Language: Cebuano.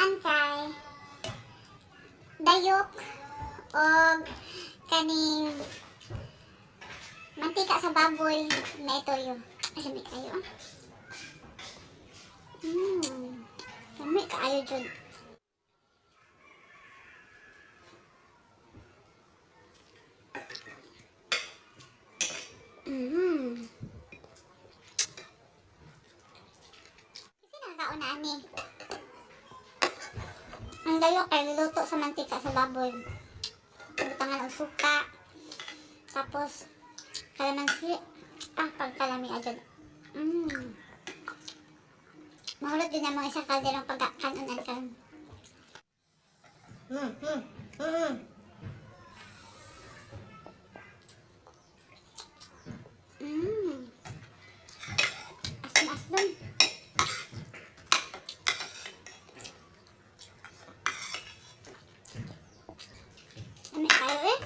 Pagkaon kay dayok o kaning mantika sa baboy na itoyo. Ay, lami kayo ah. Lami kaayo jud. Kasi nakakaon na ani. Ang dayok kay luluto sa mantika sa baboy. Butangan og suka. Tapos kalamansi. Ah, pagkalami agad. Mahulot din ang mga isang kalderong pagkakanunan karon. Aslom-aslom. Ano kayo eh?